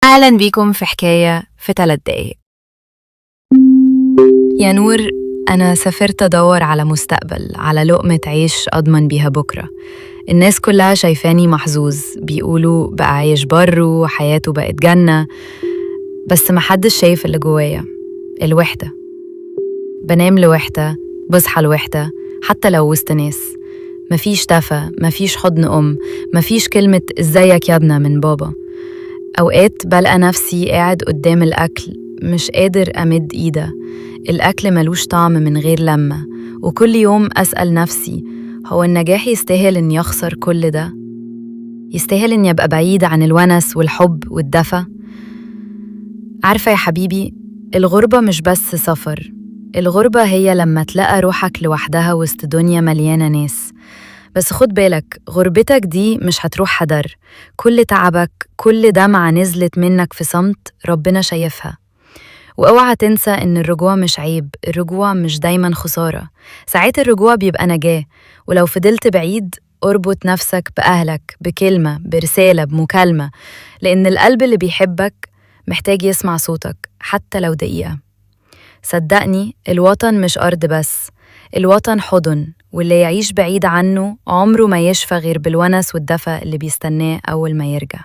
أهلا بيكم في حكاية في 3 دقايق. يا نور، أنا سافرت أدور على مستقبل، على لقمة عيش أضمن بيها بكرة. الناس كلها شايفاني محظوظ، بيقولوا بقى عايش بره وحياته بقت جنة، بس محدش شايف اللي جوايا، الوحدة. بنام لوحدة، بصحى لوحدة، حتى لو وسط ناس. مفيش دفى، مفيش حضن أم، مفيش كلمة إزيك يا ابنة من بابا. أوقات بلقى نفسي قاعد قدام الأكل مش قادر أمد إيده، الأكل ملوش طعم من غير لمة. وكل يوم أسأل نفسي، هو النجاح يستاهل إني أخسر كل ده؟ يستاهل إني أبقى بعيد عن الونس والحب والدفى؟ عارفة يا حبيبي، الغربة مش بس سفر، الغربة هي لما تلاقى روحك لوحدها وسط دنيا مليانة ناس. بس خد بالك، غربتك دي مش هتروح هدر. كل تعبك، كل دمعة نزلت منك في صمت، ربنا شايفها. واوعى تنسى ان الرجوع مش عيب، الرجوع مش دايما خسارة، ساعات الرجوع بيبقى نجاة. ولو فضلت بعيد، اربط نفسك بأهلك، بكلمة، برسالة، بمكالمة، لأن القلب اللي بيحبك محتاج يسمع صوتك حتى لو دقيقة. صدقني، الوطن مش أرض بس، الوطن حضن، واللي يعيش بعيد عنه عمره ما يشفى غير بالونس والدفى اللي بيستناه أول ما يرجع.